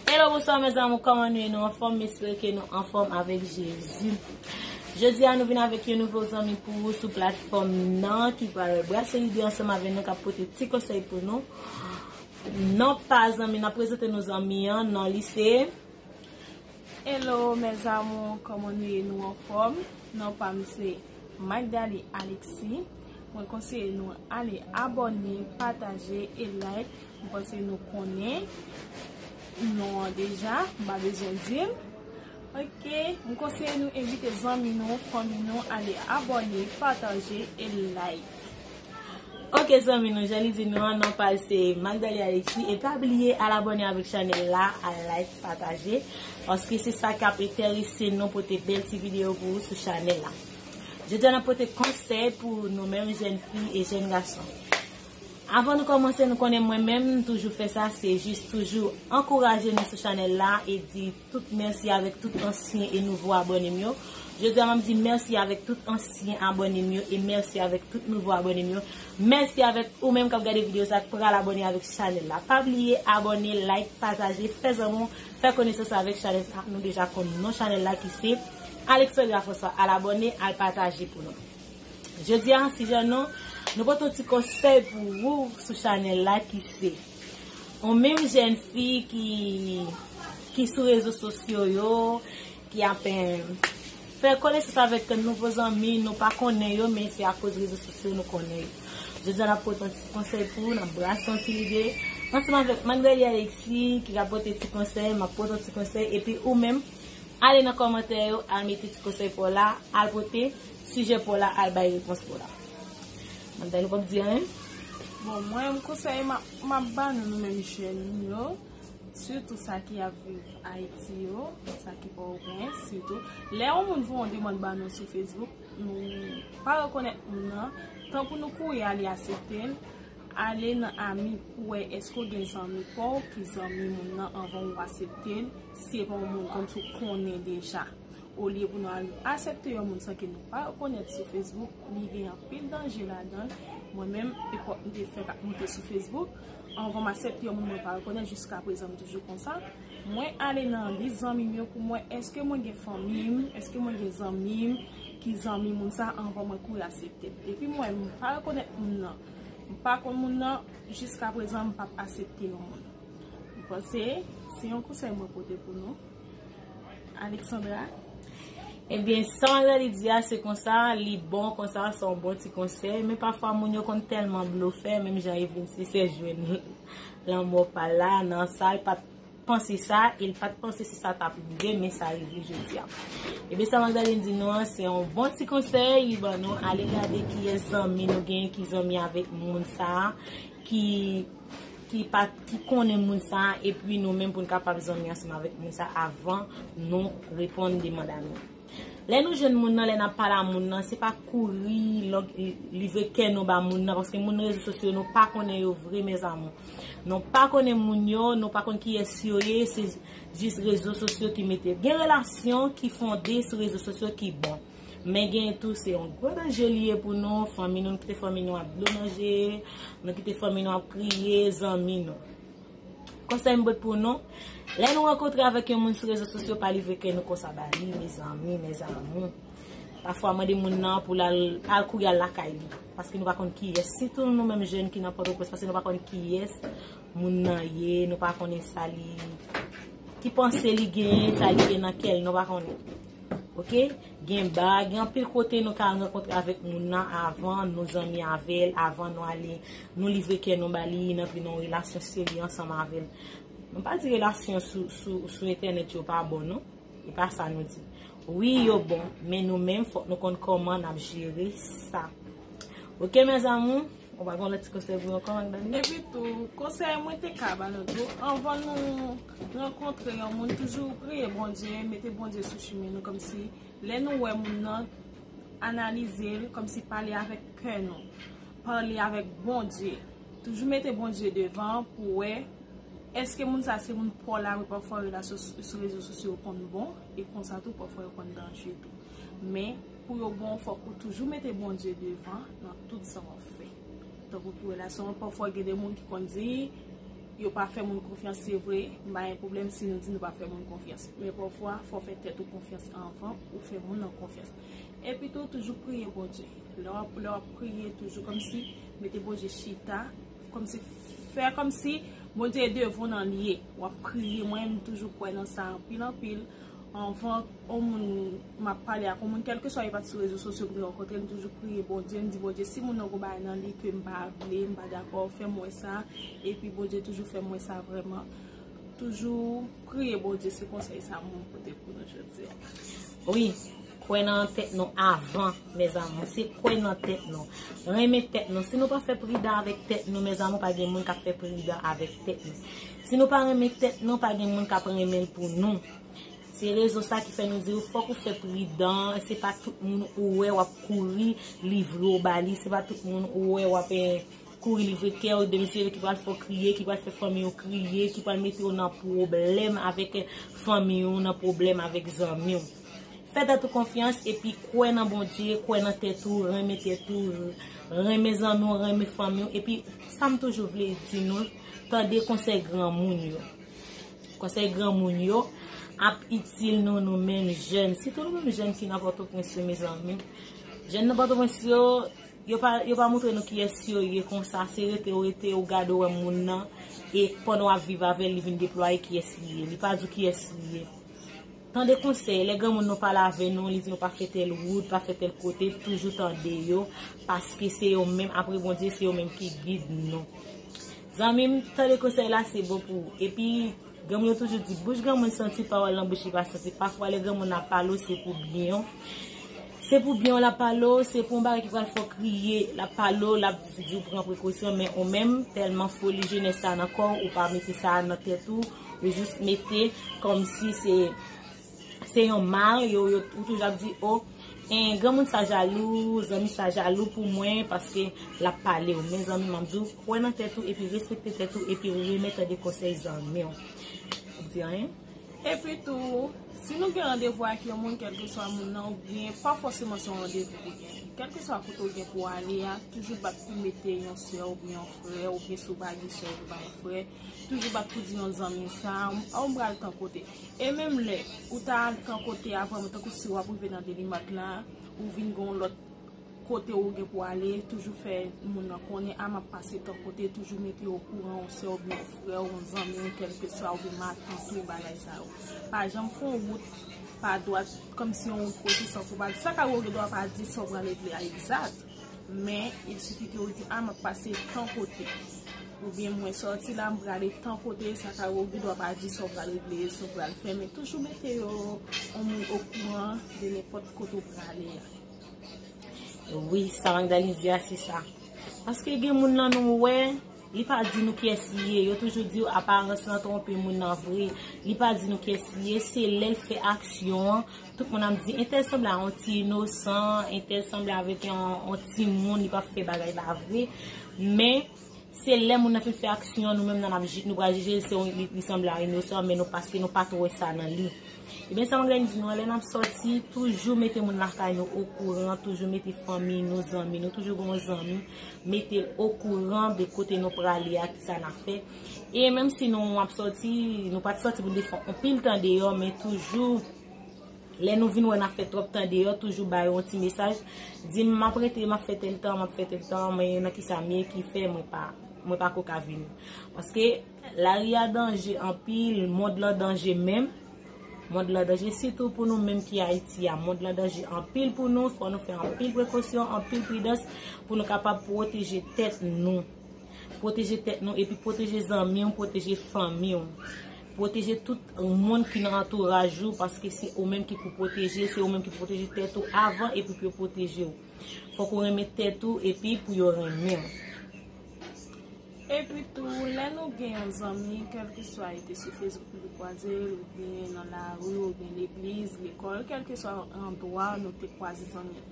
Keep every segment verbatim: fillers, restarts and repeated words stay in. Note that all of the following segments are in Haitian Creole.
Hello, bonswa mes amours, kòman nou ye? Nou anfòm? M espere ke nou anfòm avèk Jezi. Jodi a nou vin avèk yon nouvo zanmi pou ou sou platfòm nan ki pral brase lide ansanm avèk nou, k ap pote ti konsèy pou nou. Non pa zanmi, n ap prezante nou zanmi an, non li se. Hello mes amours, kòman nou ye? Nou anfòm? Non pa m se Magdalie Alexis. Mwen konseye nou ale abòne, pataje e like. Mwen panse nou konnen non an deja, m pa bezwen di l. Ok, mwen konseye nou envite zanmi nou, fanmi nou, ale abòne, pataje e like. Ok zanmi nou, jan li di nou an, non pa l se Magdalie Alexis. E pa bliye al abòne avèk chanèl la, al like, pataje. Paske se sa k ap enterese nou pote bèl ti videyo pou ou sou chanèl la. Jodi a n ap pote konsèy pou nou menm jèn fi e jèn gason. Avan nou kòmanse, nou konnen mwen menm, m toujou fè sa, se jis toujou ankouraje nou sou chanèl la e di tout mèsi avèk tout ansyen e nouvo abòne m yo. Jodi a m ap di mèsi avèk tout ansyen abòne m yo e mèsi avèk tout nouvo abòne m yo. Mèsi avèk ou menm k ap gade videyo sa, k pral abòne avèk chanèl la. Pa bliye abòne, like, pataje, fè zanmi w fè konesans avèk chanèl sa. Nou deja konn non chanèl la ki se Alexandra François. Al abòne, al pataje pou nou. Jodi a, sijè nou, nou pote yon ti konsèy pou ou sou chanèl la ki se yon menm jèn fi ki, ki sou rezo sosyo yo, ki ap fè konesans avèk nouvo zanmi, nou pa konnen yo, men se akoz rezo sosyo nou konnen yo. Jodi a, n ap pote yon ti konsèy pou ou, n ap brase yon ti lide. Ansanm avèk Magdalie Alexis, ki ka pote ti konsèy, m ap pote yon ti konsèy, epi ou menm, ale nan kòmantè yo, al mete ti konsèy pa w la, al pote sijè pa w la, al bay repons pa w la. Magdalie, ou p ap di anyen? Bon, mwen, m konsèy m ap, m ap ba nou, nou menm jèn yo, sitou sa ki ap viv Ayiti yo, sa ki Pòtoprens, sitou. Lè yon moun fè yon demann ba nou sou Facebook, nou pa rekonèt moun nan, tan pou nou kouri ale aksepte l, ale nan ami pou wè èske w gen zanmi pa w ki zanmi moun nan anvan w aksepte l, si se pa yon moun kòmsi w konnen deja. Olye pou nou al aksepte yon moun san ke nou pa rekonèt sou Facebook, li gen anpil danje ladan l. Mwen menm, epòk m te fèk ap moute sou Facebook, anvan m aksepte yon moun mwen pa rekonèt, jiskaprezan m toujou konsa. Mwen ale nan lis zanmi m yo pou m wè èske mwen gen fanmi m, èske mwen gen zanmi m ki zanmi moun sa anvan mwen kouri aksepte l. Epi m wè m pa rekonèt moun nan, m pa konn moun nan, jiskaprezan m p ap aksepte yon moun. M panse se yon konsèy mwen pote pou nou. Alexandra. Ebyen, sa Magdalie di a, se konsa, li bon konsa, se yon bon ti konsèy. Men pafwa, moun yo konn tèlman blofè, menm jan Eveline Sincère jwenn lanmò pa l la, nan sa l pa t panse sa, e l pa t panse si sa t ap rive, men sa rive jodi a. Ebyen, sa Magdalie di nou an, se yon bon ti konsèy, li ban nou, ale gade kiyès zanmi nou gen, ki zanmi avèk moun sa a, ki ki pa, ki konnen moun sa a, epi nou menm pou n kapab zanmi ansanm avèk moun sa a avan nou reponn demann a nou. Lè nou jwenn moun nan, lè n ap pale a moun nan, se pa kouri livre kè nou ba moun nan, paske moun rezo sosyo, nou pa konnen yo vre, mes amours. Nou pa konnen moun yo, nou pa konn kiyès yo ye, se jis rezo sosyo ki mete. Gen relasyon ki fonde sou rezo sosyo ki bon. Men gen tou, se yon gwo danje li ye pou nou, fanmi nou, nou kite fanmi nou ap dlo nan je, nou kite fanmi nou ap kriye, zanmi nou. Konsèy m pote pou nou, lè nou rankontre avèk yon moun sou rezo sosyo, pa livre kè nou konsa ba li, mezanmi, mes amours. Pafwa, mande moun nan pou l al, al kouri al lakay li, paske nou pa konn kiyès. Sitou nou menm jèn ki nan Pòtoprens, paske nou pa konn kiyès moun nan ye, nou pa konnen sa li, ki panse li genyen, sa li gen nan kè l, nou pa konnen. Ok? Gen ba, gen anpil kote nou ka rankontre avèk moun nan avan nou zanmi avè l, avan nou ale, nou livre kè nou ba li, nou antre nan yon relasyon serye ansanm avè l. Nou pa di relasyon sou, sou, sou entènèt yo pa bon, non. E pa sa nou di. Wi, yo bon, men nou menm, fòk nou konn kòman n ap jere sa. Ok, mes amours? Ou pa gen lòt ti konsèy pou yo ankò, Magdalie? Epi tou, konsèy mwen te ka ba nou tou, anvan nou rankontre yon moun, toujou priye Bondye, mete Bondye sou chimen nou, kòmsi lè nou wè moun nan, analize l, kòmsi pale avèk kè nou, pale avèk Bondye. Toujou mete Bondye devan pou wè èske moun sa se moun pa w la, wi, pafwa relasyon sou rezo sosyo yo konn bon, e konsa tou, pafwa yo konn danje tou. Men, pou yo bon, fòk ou toujou mete Bondye devan nan tout sa w ap fè. Tankou pou relasyon an, pafwa gen de moun ki konn di, Yo pa fè moun konfyans, se vre, m pa gen pwoblèm si nou di nou pa fè moun konfyans. Men pafwa, fò w fè tèt ou konfyans anvan ou fè moun nan konfyans. Epi tou, toujou priye Bondye. Lè w ap, lè w ap priye, toujou kòmsi mete Bondye chita, kòmsi fè kòmsi Bondye e devan w nan li ye. W ap priye, mwen menm toujou kwè nan sa anpil, anpil. Anvan yon moun m ap pale ak yon moun, kèlkeswa e pa t sou rezo sosyo m te rankontre, m toujou priye Bondye, m di Bondye, si moun nan gon bagay nan li ke m pa vle, m pa dakò, fè m wè sa, epi Bondye toujou fè m wè sa vrèman. Toujou priye Bondye, se konsèy sa mwen pote pou nou jodi a. Wi, kwè nan tèt nou avan, mes amours, se kwè nan tèt nou. Renmen tèt nou. Si nou pa fè pridan avèk tèt nou, mes amours, pa gen moun k ap fè pridan avèk tèt nou. Si nou pa renmen tèt nou, pa gen moun k ap renmen l pou nou. Se rezon sa ki fè nou di w fòk ou fè pridan, se pa tout moun ou wè w ap kouri livre w ba li, se pa tout moun ou wè w ap eh, kouri livre kè w, demen se yo ki pral fè w kriye, ki pral fè fanmi w kriye, ki pral mete w nan pwoblèm avèk fanmi w, nan pwoblèm avèk zanmi w. Fè tèt ou konfyans epi kwè nan Bondye, kwè nan tèt ou, renmen tèt ou, renmen zanmi w, renmen fanmi w. Epi sa m toujou vle di nou, tande konsèy granmoun yo. Konsèy granmoun yo ap itil nou, nou menm jèn. Sitou nou menm jèn ki nan Pòtoprens yo, mezanmi. Jèn nan Pòtoprens yo, yo pa, yo pa montre nou kiyès yo ye konsa. Se rete w rete, ou gade w wè moun nan. E pandan w ap viv avè l, li vin deplwaye kiyès li ye. Li pa di w kiyès li ye. Tande konsèy, lè granmoun nou pale avè nou, li di nou pa fè tèl wout, pa fè tèl kote, toujou tande yo, paske se yo menm, apre Bondye, se yo menm ki gid nou. Zanmi m, tande konsèy la, se bon pou ou. Epi, granmoun yo toujou di, bouch granmoun santi, pawòl nan bouch li pa santi. Pafwa, lè granmoun ap pale w, se pou byen w. Se pou byen w l ap pale w, se pou yon bagay ki pral fè w kriye, l ap pale w, l ap di w pran prekosyon, men ou menm, tèlman foli jenès sa nan kò w, ou pa mete sa nan tèt ou, ou jis mete kòmsi se se yon mal, yo, yo, ou toujou ap di, o, en, granmoun sa jalou, zanmi sa jalou pou mwen, paske l ap pale w. Men zanmi m ap di w, kwè nan tèt ou, epi respekte tèt ou, epi renmen tande konsèy zanmi w. Ou di anyen? Epi tou, si nou gen randevou ak yon moun, kèlkeswa moun nan, oubyen pa fòseman se yon randevou pou gen. Kèlkeswa kote w gen pou ale a, toujou bat pou mete yon sè oubyen yon frè, oubyen si w pa gen sè oubyen pa gen frè, toujou bat pou di yon zanmi sa, a, m pral tan kote. E menm lè ou ta al tan kote a vrèman, tankou si w ap rive nan Delimat la, ou vin gen yon lòt kote ou gen pou ale, toujou fè moun nan konnen, a, m ap pase tan kote, toujou mete yo okouran, yon sè oubyen yon frè, yon zanmi, kèlkeswa, oubyen matant ou, bagay sa yo. Pa janm fè yon wout pa dwat, kòmsi yon wout kote san pou pa di. Sa ka rive w gen dwa pa di sa w pral regle a egzat, men il sifi ke w di, a, m ap pase tan kote. Oubyen mwen sòti la, m prale tan kote, sa ka rive w gen dwa pa di sa w pral regle, sa w pral fè, men toujou mete yo, yon moun okouran de nenpòt kote w prale a. Wi, sa Magdalise di a, se sa. Paske gen moun nan nou wè, li pa di nou kiyès li ye. Yo toujou di w aparans lan twonpe moun nan vre. Li pa di nou kiyès li ye, se lè l fè aksyon an, tout moun ap di, entèl sanble a yon ti inosan, entèl sanble avèk yon, yon timoun, li p ap fè bagay pa vre. Men, se lè moun nan fin fè aksyon an, nou menm nan n ap ji-, nou pral jije l, se yon, li, li sanble a inosan, men nou, paske nou pa t wè sa nan li. Ebyen, sa m gen di nou an, lè n ap sòti, toujou mete moun lakay nou okouran, toujou mete fanmi nou, zanmi nou, toujou gen yon zanmi, mete l okouran de kote nou prale a, kisa n ap fè. E menm si nou ap sòti, nou pa t sòti pou n te fè anpil tan deyò, men toujou, lè nou vin wè n ap fè twòp tan deyò, toujou ba yo yon ti mesaj, di m, m ap rete, m ap fè tèl tan, m ap fè tèl tan, men nan kisa m ye, ki fè mwen pa, mwen pa ko ka vini. Paske lari a danje anpil, mond lan danje menm. Mond lan danje, sitou pou nou menm ki Ayiti a. Mond lan danje anpil pou nou, fò nou fè anpil prekosyon, anpil pridans pou nou kapab pwoteje tèt nou. Pwoteje tèt nou, epi pwoteje zanmi w, pwoteje fanmi w. Pwoteje tout moun ki nan antouraj ou, paske se ou menm ki pou pwoteje, se ou menm ki pou pwoteje tèt ou avan, epi pou yo pwoteje w. Fòk ou renmen tèt ou, epi pou yo renmen w. Epi tou, lè nou gen yon zanmi, kèlkeswa li te sou Facebook nou te kwaze l, oubyen nan lari, oubyen legliz, lekòl, kèlkeswa andwa nou te kwaze zanmi,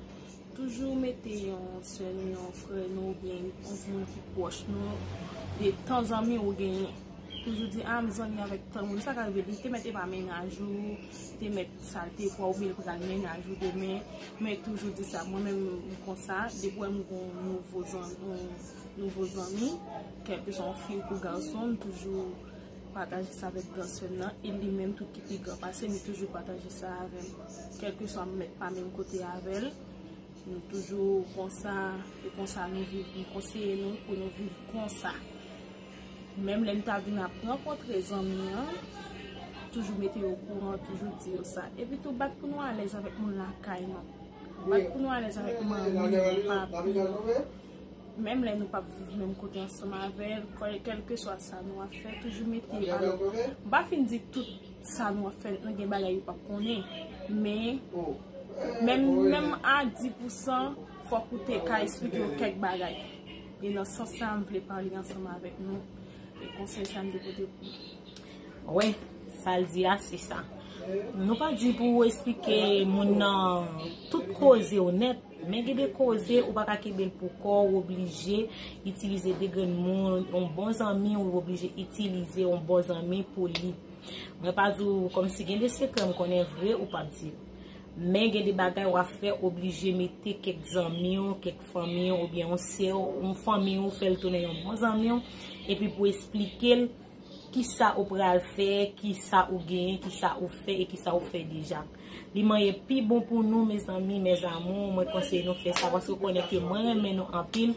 toujou mete yon sè nou, yon frè nou, oubyen yon moun ki pwòch nou, de tan zanmi ou genyen. Toujou di, a, m zanmi avèk tan moun. Sa ka rive, li te mèt epa mennaj ou, li te mèt sa l te pran, oubyen li pral mennaj ou demen. Men toujou di sa, mwen menm, m konsa, depi w wè m gen yon nouvo zanmi, yon nouvo zanmi, kèlkeswa yon fi pou gason, m toujou pataje sa avèk gran sè m nan, e li menm tou ki pi gran pase m, li toujou pataje sa avè m. Kèlkeswa m mèt pa menm kote avè l, nou toujou konsa, e konsa nou viv, m konseye nou pou nou viv konsa. Menm lè nou ta vin ap rankontre zanmi an, toujou mete yo okouran, toujou di yo sa. Epi tou, bat pou nou alèz avèk moun lakay nou. Bat pou nou alèz avèk manmi nou, papi nou. Menm lè nou p ap viv menm kote ansanm avè l, kè-, kèlkeswa sa nou ap fè, toujou mete, alò, m pa fin di tout sa nou ap fè, nou gen bagay yo p ap konnen. Men, menm, menm a dis pousan, fòk ou te ka esplike yo kèk bagay. E nan sans sa, m vle pale ansanm avèk nou. E konsèy sa m te pote pou nou. Wi, sa l di a, se sa. Nou pa di pou w esplike moun nan tout koze w nèt, men gen de koze ou pa ka kenbe l pou kò w, w oblije itilize de grenn moun, yon bon zanmi, ou oblije itilize yon bon zanmi pou li. Mwen pa di w kòmsi gen de sekrè m konnen vre ou p ap di l. Men gen de bagay w ap fè, oblije mete kèk zanmi w, kèk fanmi w, oubyen yon sè w, yon fanmi w, fè l tounen yon bon zanmi w, epi pou esplike l kisa ou pral fè, kisa ou genyen, kisa ou fè e kisa ou fè deja. Li manyen pi bon pou nou, mezanmi, mes amours, mwen konseye nou fè sa, paske ou konnen ke mwen renmen nou anpil.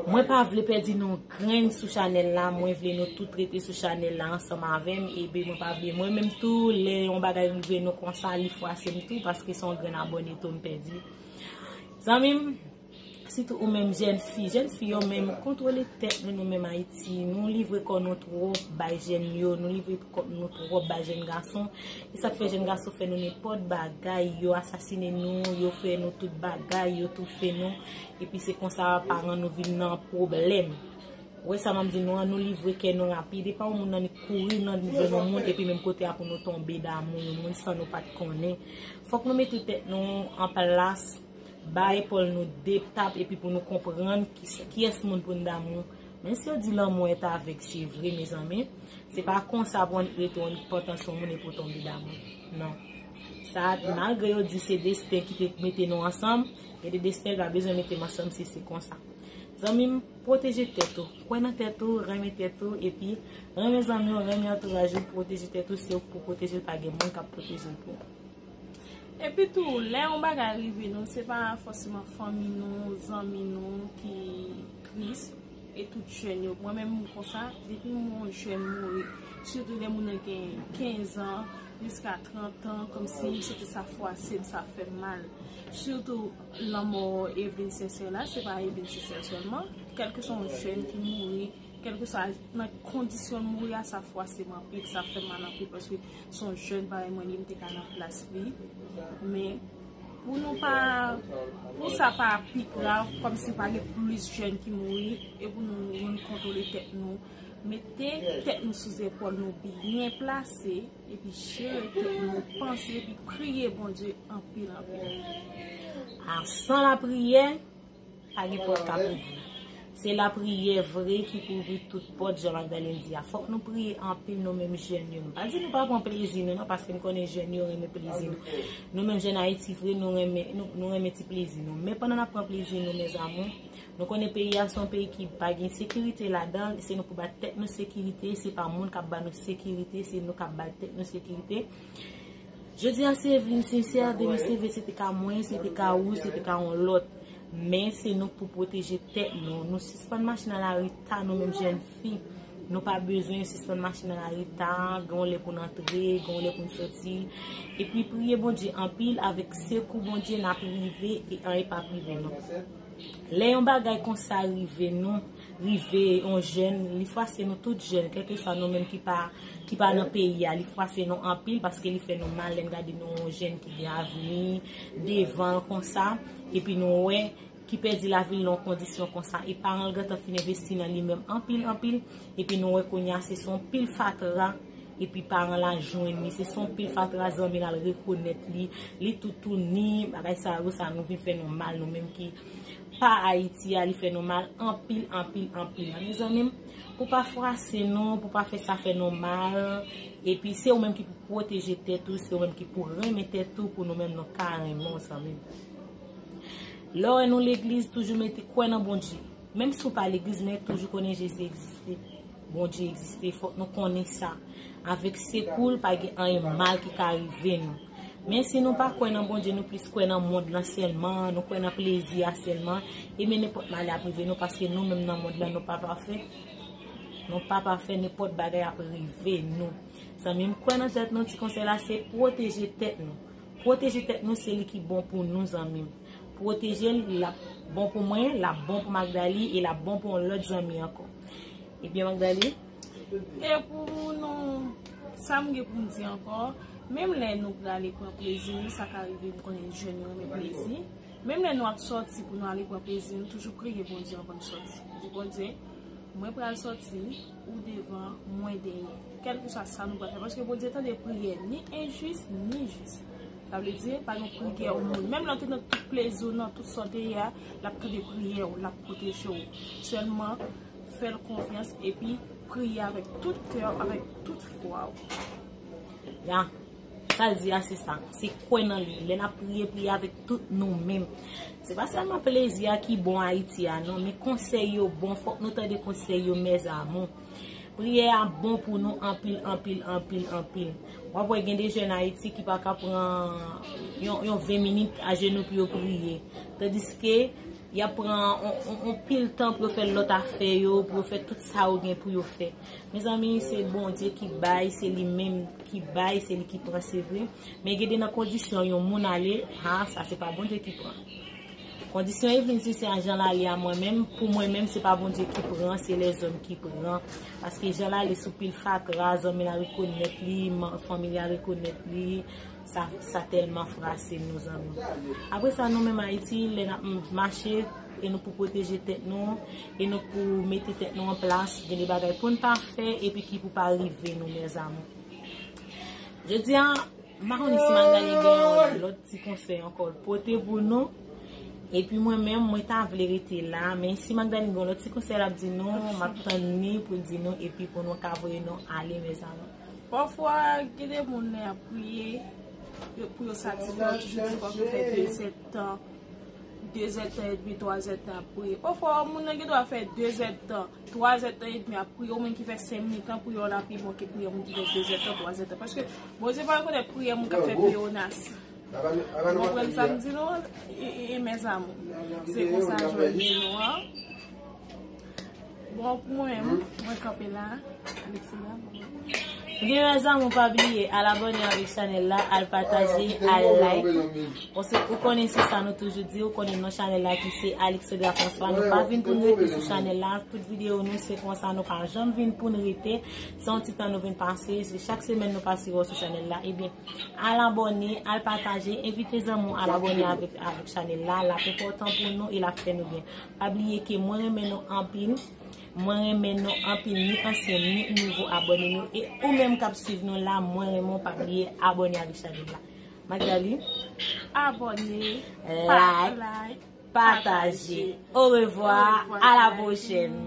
Mwen pa vle pèdi nou grenn sou chanèl la, mwen vle nou tout rete sou chanèl la ansanm avè m, epi mwen pa vle, mwen menm tou, lè yon bagay rive nou konsa, li fwase m tou, paske se yon grenn abòne tou m pèdi. Zanmi m, sitou ou menm jèn fi, jèn fi yo menm, kontwole tèt nou, nou menm Ayiti, nou livre kò nou twòp bay jèn yo, nou livre kò nou twòp bay jèn gason, e sa k fè jèn gason fè nou nenpòt bagay, yo asasinen nou, yo fè nou tout bagay, yo toufe nou, epi se konsa paran nou vin nan pwoblèm. Ou wè sa m ap di nou an, nou livre kè nou rapid, e pa yon moun nan ni kouri nan jwenn yon moun, epi menm kote a pou nou tonbe damou yon moun san nou pa t konnen. Fòk nou mete tèt nou an plas, ba epòl nou de tap, epi pou nou konprann ki, kiyès moun pou n damou. Men si yo di l'amour est aveugle, se vre, mezanmi. Se pa konsa pou w rete yon pòtan sou moun epi w tonbe damou. Non. Sa, malgre yo di se desten ki te mete nou ansanm, gen de desten pa bezwen mete m ansanm si se konsa. Zanmi m, pwoteje tèt ou. Kwè nan tèt ou, renmen tèt ou, epi renmen zanmi w, renmen antouraj ou, pwoteje tèt ou, se ou k pou pwoteje l, pa gen moun k ap pwoteje l pou ou. Epi tou, lè yon bagay rive nou, se pa fòseman fanmi nou, zanmi nou ki tris, e tout jèn yo. Mwen menm, m konsa, depi m wè yon jèn mouri, sitou lè moun nan gen kenz an, jiska trant an, kòmsi m santi sa fwase m, sa fè m mal. Sitou lanmò Eveline Sincère la, se pa Eveline Sincère sèlman, kèlkeswa yon jèn ki mouri, kèlkeswa nan kondisyon l mouri a, sa fwase m anpil, sa fè m mal anpil, paske se yon jèn parèy mwen li, m te ka nan plas li. Men pou nou pa, pou sa pa pi grav, kòmsi pa gen plis jèn ki mouri, e pou nou, nou kontwole tèt nou, mete tèt nou sou zepòl nou byen plase, epi jere tèt nou, panse, epi priye Bondye anpil, anpil. A, san lapriyè, pa gen pòt k ap ouvri. Se lapriyè vre ki pou ouvri tout pòt, jan Magdalene di a. Fòk nou priye anpil, nou menm jèn yo. M pa di nou pa pran plezi nou, non, paske m konnen jèn yo renmen plezi nou. Nou menm jèn Ayiti vre, nou renmen, nou, nou renmen ti plezi nou. Men pandan n ap pran plezi nou, mes amours, nou konnen peyi a se yon peyi ki pa gen sekirite ladan l, se nou pou ba tèt nou sekirite, se pa moun k ap ba nou sekirite, se nou k ap ba tèt nou sekirite. Jodi a se Eveline Sincère, demen se vre se te ka mwen, se te ka ou, se te ka yon lòt. Men se nou k pou pwoteje tèt nou. Nou sispann mache nan lari ta, nou menm jèn fi. Nou pa bezwen sispann mache nan lari ta, gen yon lè pou n antre, gen yon lè pou n soti. Epi priye Bondye anpil, avèk sekou Bondye n ap rive e anyen p ap rive nou. Lè yon bagay konsa rive nou, rive yon jèn, li fwase nou tout jèn, kèlkeswa nou menm ki pa, ki pa nan peyi a, li fwase nou anpil paske li fè nou mal lè n gade nou yon jèn ki gen avni devan l konsa, epi nou wè ki pèdi lavi l nan yon kondisyon konsa. E paran l gentan fin envesti nan li menm anpil, anpil, epi nou wè kounye a se se yon pil fatra, epi paran l al jwenn li, se se yon pil fatra, zanmi l al rekonèt li, li toutouni, bagay sa yo, sa nou vin fè nou mal, nou menm ki pa Ayiti a, li fè nou mal anpil, anpil, anpil. Mezanmi m, pou pa fwase nou, pou pa fè sa fè nou mal, epi se ou menm ki pou pwoteje tèt ou, se ou menm ki pou renmen tèt ou, pou nou menm nou ka renmen w, zanmi m. Lè w wè nou legliz, toujou mete kwè nan Bondye. Menm si w pa legliz, men toujou konnen Jezi egziste. Bondye egziste, fòk nou konnen sa. Avèk sekou l, pa gen anyen mal ki ka rive nou. Men si nou pa kwè nan Bondye, nou plis kwè nan mond lan sèlman, nou kwè nan plezi a sèlman, ebyen nenpòt malè ap rive nou, paske nou menm nan mond lan, nou pa pafè. Nou pa pafè, nenpòt bagay ap rive nou. Zanmi m, kwè nan tèt nou, ti konsèy la, se pwoteje tèt nou. Pwoteje tèt nou, se li ki bon pou nou, zanmi m. Pwoteje l, l ap bon pou mwen, l ap bon pou Magdalie, e l ap bon pou yon lòt zanmi ankò. Ebyen, Magdalie? E pou nou, sa m gen pou m di ankò, menm lè nou prale pran plezi nou, sa ka rive, m konnen jèn yo renmen plezi. Menm lè nou ap sòti pou nou ale pran plezi nou, toujou priye Bondye anvan n sòti. Di Bondye, mwen pral sòti, ou devan, mwen dèyè. Kèlkeswa sa nou pral fè, paske Bondye tande priyè ni enjis, ni jis. Sa vle di, pa gen priyè ou moun. Menm lè w te nan tout plezi w, nan tout sa w te ye a, l ap tande priyè w, l ap pwoteje w. Sèlman, fè l konfyans epi priye avèk tout kè w, avèk tout fwa w. Ya, sa l di a, se sa. Se kwè nan li. Lè n ap priye, priye avèk tout nou menm. Se pa sèlman plezi a ki bon Ayiti a, non, men konsèy yo bon. Fòk nou tande konsèy yo, mes amours. Priyè a bon pou nou anpil, anpil, anpil, anpil. W ap wè gen de jèn Ayiti ki pa ka pran yon, yon ven minit ajenou pou yo priye. Tandiske y ap pran on, on, on pil tan pou yo fè lòt afè yo, pou yo fè tout sa yo gen pou yo fè. Mezanmi, se Bondye ki bay, se li menm ki bay, se li ki pran, se vre. Men gen de nan kondisyon yon moun ale, ha, sa se pa Bondye ki pran. Kondisyon Evelyne, si se a jan l ale a mwen menm, pou mwen menm, se pa Bondye ki pran, se lèzòm ki pran. Paske jan l ale sou pil fatra, zanmi l a rekonèt li, man-, fanmi l a rekonèt li, sa, sa tèlman frase nou, zanmi. Apre sa, nou menm Ayiti, lè n ap m-, mache, e nou pou pwoteje tèt nou, e nou pou mete tèt nou an plas, gen de bagay pou n pa fè, epi ki pou pa rive nou, mes amours. Jodi a, m pa konnen si Magdalie gen yon lòt ti konsèy ankò l pote pou nou. Epi mwen menm, mwen ta vle rete la, men si Magdalie gen yon lòt ti konsèy l ap di nou, m ap tann li pou l di nou, epi pou nou ka voye nou ale, mes amours. Pafwa, gen de moun lè y ap priye, yo, pou yo satisfè, yo toujou di fòk yo fè de zèdtan, de zèdtan edmi, twa zèdtan ap priye. Pafwa, moun nan gen dwa fè de zèdtan, twa zèdtan edmi ap priye, ou menm ki fè senk minit lan, priyè w la pi bon ke priyè moun ki fè de zèdtan, twa zèdtan. Paske Bondye pa rekonèt priyè moun k ap fè pleyonas. Ou konprann sa m di nou an? E, e, e, mes amours. Se konsa Jwèl di nou an. Bon, pou mwen menm, mwen kanpe la. Alexandra, bon. Ebyen, mes amours, pa bliye, al abòne avèk chanèl la, al pataje, al like. Bon, se, ou konnen se sa nou toujou di, ou konnen non chanèl la ki se Alexandra François. Nou pa vin pou n rete sou chanèl la, tout videyo nou se konsa, nou pa janm vin pou n rete. Se yon ti tan nou vin pase, se chak semèn nou pase wè sou chanèl la. Ebyen, al abòne, al pataje, envite zanmi w al abòne avèk, avèk chanèl la. L ap enpòtan pou nou e l ap fè nou byen. Pa bliye ke mwen renmen nou anpil. Mwen renmen nou anpil, ni ansyen, ni nouvo abòne nou. E ou menm k ap swiv nou la, mwen renmen w, pa bliye abòne avèk chanèl la. Magdalie, abòne, like, pataje. Au revoir, à la prochaine.